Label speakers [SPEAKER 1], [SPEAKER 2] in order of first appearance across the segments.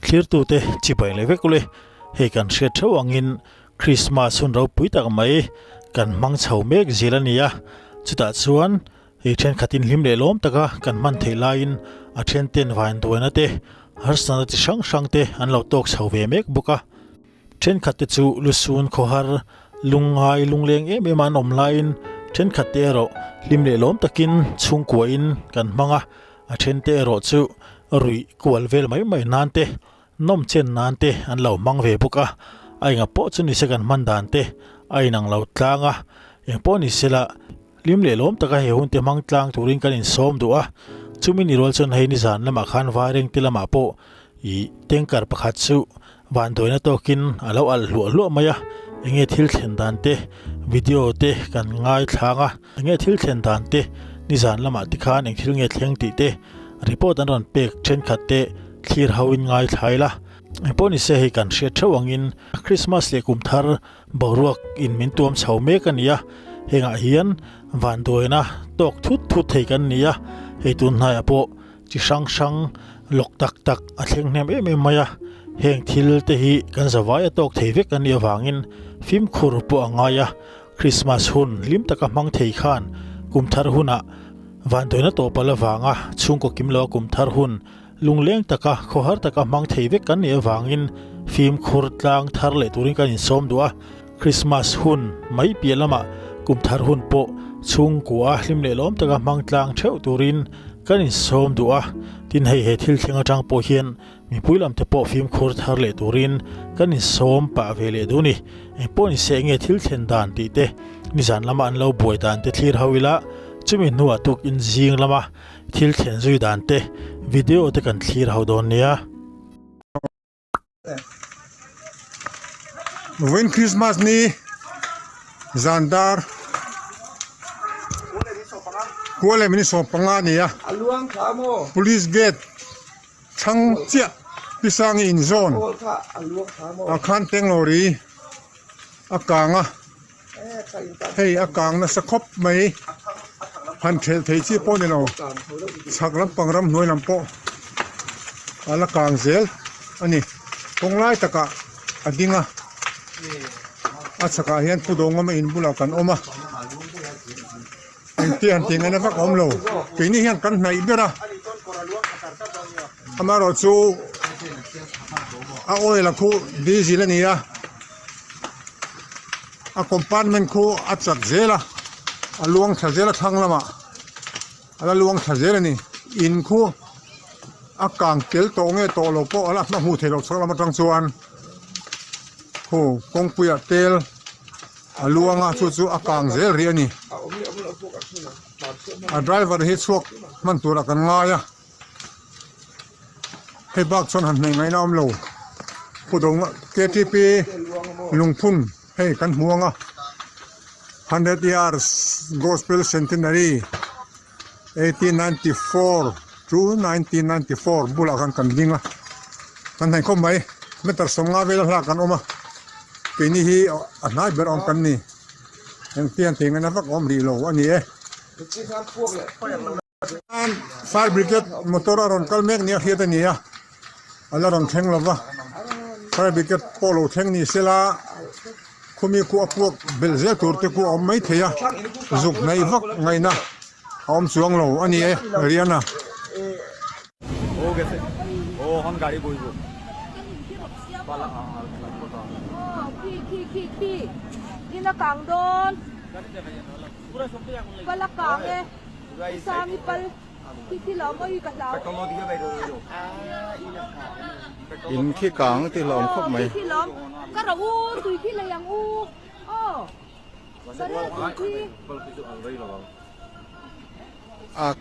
[SPEAKER 1] Thlirtute chibai leh vek ule, hei kan hriat theuh angin Krismas hun ropui tak mai kan hmang chho mek zel a ni a, chutah chuan hei thenkhatin hlim leh lawm taka kan hman theih laiin a thenten vainduaina te, harsatna chi hrang hrang te an lo tawk chho ve mek bawk a. Thenkhatte chu lusun khawhar lungngai lungleng em em a an awm laiin thenkhatte erawh hlim leh lawm takin chhungkuain kan hmang a, a thente erawh chu ruih kual vel mai mai nan te, nawm chen nan te an lo hmang ve bawk a, a enga pawh chu nise kan hman dan te a inang lo tlang a, engpawh nisela hlim leh lawm taka he hun te hmang tlang turin kan insawm duh a, chumi ni rual chuan hei nizan lamah khan vairengte lamah pawh Ih, tanker pakhat chu vanduaina tawkin a lo alh hluah hluah mai a, enge thil thlen dan te video te kan ngaithlang a, enge thil thlen dan te nizan lamah te khan eng thil nge thleng tih te report an rawn pek thenkhat te thlir ho in ngaithla ila. Engpawh nise hei kan hriat theuh angin Christmas leh kum thar boruak in min tuam chho mek a ni a, hengah hian vanduaina tawk thut thut thei kan ni a, hei tun hnaiah pawh Chi hrang hrang lawk tak tak a thleng hnem em em mai a, heng thil te hi kan zavai a tawk thei vek a nih avangin fimkhur pawh a ngai a, Krismas hun hlim taka hmang thei khan kum thar hunah vanduaina tawp a la vang a, chhungkaw kim lo a kum thar hun lungleng taka khawhar taka hmang thei vek kan nih avangin fimkhur tlang thar leh turin kan insawm duh a, Krismas hun mai piah lamah kum thar hun pawh chhungkua hlim leh lawm taka hmang tlang theuh turin kan insawm duh a, tin hei he thil thleng atang pawh hian mipui lam te pawh fimkhur thar leh turin kan insawm pah ve leh duh a ni. Engpawh ni se enge thil thlen dan tih te nizan lama an lo buai dan te thlir ho ila chumi hnuah tukin zing lama thil thlen zui dan te video te kan thlir ho dawn nia.
[SPEAKER 2] Vawiin Christmas ni zan dar kua leh minute 15 a ni a police gate chhang chiah Pisangi in zawn ah khan Tenglawri a kang a hei a kang nasa khawp mai han thelh thei chi pawh a ni lo chhak lampang ramhnuai lam pawh a la kang zel a ni kawng lai takah a ding a a chhakah hian pu dawngawma in bulah kan awm a engtia han tih ngaihna vak a awm lo keini hian kan hnaih ber a amaherawhchu a oil a khu diesel a ni a. A compartment khu a chat zel a a luang thla zel a thlang lamah a la luang thla zel a ni in khu a kang tel tawh nge tawh lo pawh a la hma hmuh theih loh chhak lam atang chuan khu kawngpuiah tel a luang a chu chu a kang zel rih a ni a driver hi chhuak hman turah kan ngai a. Hei bak chuan han hnaih ngaihna a awm lo kudawng ktp lungphun hei kan hmu ang a hundred years gospel centenary 1894 to 1994 bulah khan kan ding a kan hnaih khawp mai meter 50 vel a hlak kan awm a keini hi a hnai ber awm kan ni engtiang tih ngaihna vak a awm rih lo a ni e. Fire brigade motor a rawn kal mek nia hriat a ni a a la rawn thleng lova fire brigade pawh lo thleng ni sela khumi khu a puak belh zel tur te khu a awm mai thei a zuk hnaih vak ngaihna a awm chuang lo a ni e Riana.
[SPEAKER 3] In khi kang ti hlawm khawp mai. A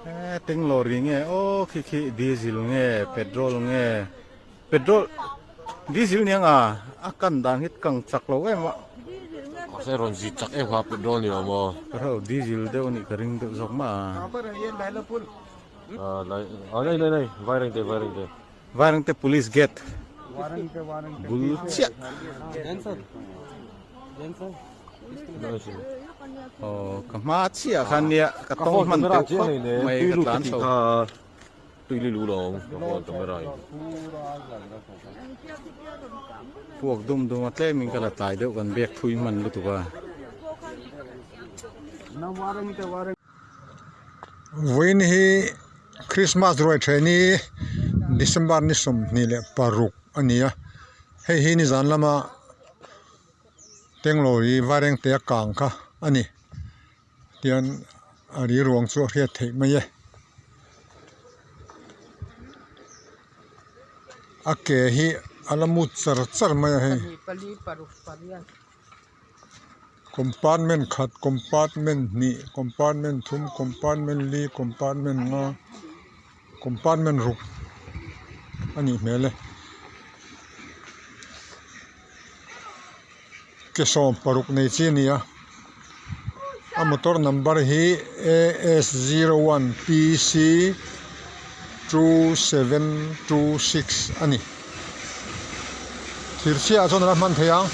[SPEAKER 3] He teng lorry nge aw khi khi diesel nge petrol nge petrol diesel nia nga a kan dan hi kang chak lo em a.
[SPEAKER 4] Mahse rawn zit chak em kha petrol ni lo maw.
[SPEAKER 3] Ka hre lo diesel deuh a nih ka ring deuh zawk mah a.
[SPEAKER 4] A lai a nei nei nei vairengte vairengte.
[SPEAKER 3] Vairengte police gate. bul chiah aw ka hma chiah khan nia ka tawng hman teuh khawp mai ka tlan chho. Puak dum dum a tlem in ka la tlai deuh kan biak thui hman lutuk a.
[SPEAKER 2] Vawiin hi Christmas ruai then hi December ni 26 a ni a, hei hi nizan lama Tenglawi Vairengte a kang kha a ni. Tian a ri ruang chu a hriat theih mai e. A ke hi a la mut char char mai a hei. Compartment khat compartment hnih compartment thum compartment li compartment nga compartment ruk a nih hmel e. Ke 16 nei chi a ni a a motor number hi A S 01 P C 2726 a ni thir chhiah chuan a la hman thei ang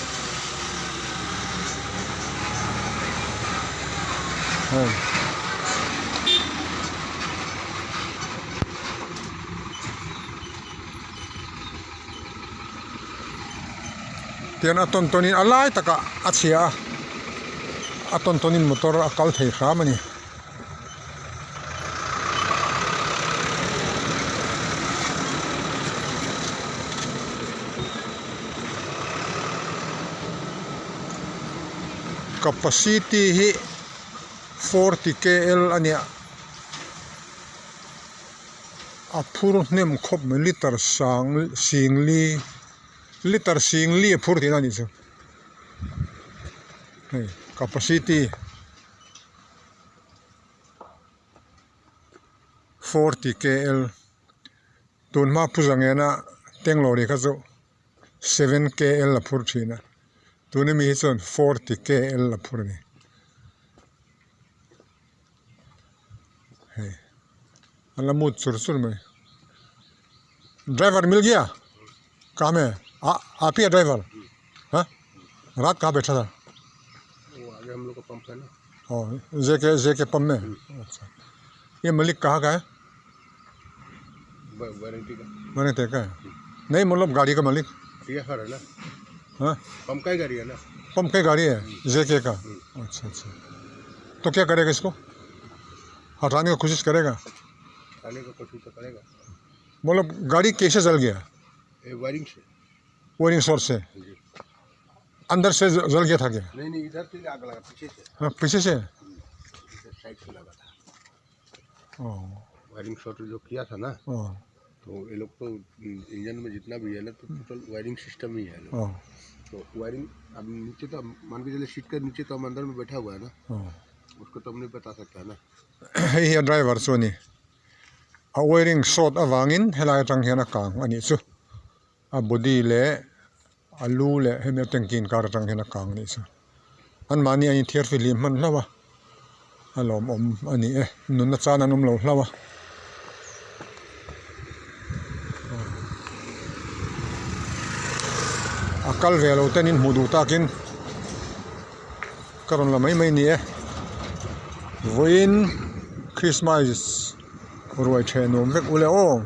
[SPEAKER 2] hei. Tian a tawn tawnin a lai takah a chhia a, a tawn tawnin motor a kal thei hram a ni. Capacity hi 40 kl a nia. A phur hnem khawp mai liter sang singli liter singli a phur tihna a nih chu hei capacity 40 kl tun hma pu zangena Tenglawri kha chu 7 kl a phur thin a tuna mi hi chuan 40 kl a phur a ni. Hei an la mut chur chur mai driver mil gya kam hai a aap hi a driver ha raat kahan baitha tha oh J K J K pump mein acha ye malik kahan ka hai ka hai nahi matlab gadi ka malik ha
[SPEAKER 4] pump का ही गाड़ी है ना
[SPEAKER 2] पंप की गाड़ी है जे के का अच्छा अच्छा तो क्या करेगा इसको हटाने की कोशिश करेगा
[SPEAKER 4] हटाने का कोशिश तो करेगा
[SPEAKER 2] मतलब गाड़ी कैसे जल गया
[SPEAKER 4] ये वायरिंग से
[SPEAKER 2] वायरिंग शॉर्ट से अंदर से जल गया था क्या
[SPEAKER 4] नहीं नहीं इधर से आग लगा पीछे से
[SPEAKER 2] हाँ पीछे से
[SPEAKER 4] इधर साइड से लगा था वायरिंग शॉर्ट जो किया था ना
[SPEAKER 2] ओ,
[SPEAKER 4] तो ये लोग तो इंजन में जितना भी है ना तो total wiring system ही है लोग
[SPEAKER 2] ओ,
[SPEAKER 4] तो वायरिंग अब नीचे तो मान के चलिए सीट के नीचे तो हम अंदर में बैठा हुआ है ना
[SPEAKER 2] ओ.
[SPEAKER 4] उसको तो हम नहीं बता सकता ना
[SPEAKER 2] Hei hi a driver chu a ni a wiring short avangin helai atang hian a kang a nih chu a body leh a lu leh hemi a tank inkar atang hian a kang a nih chu anmahni an inthiar fihlim hman hlauh a a lawmawm a ni e nunna chan an awm lo hlauh a. A kal ve lo ten in hmuh duh takin ka rawn la mai mai a ni e vawiin Christmas ruai ṭheh nuam vek ule aw.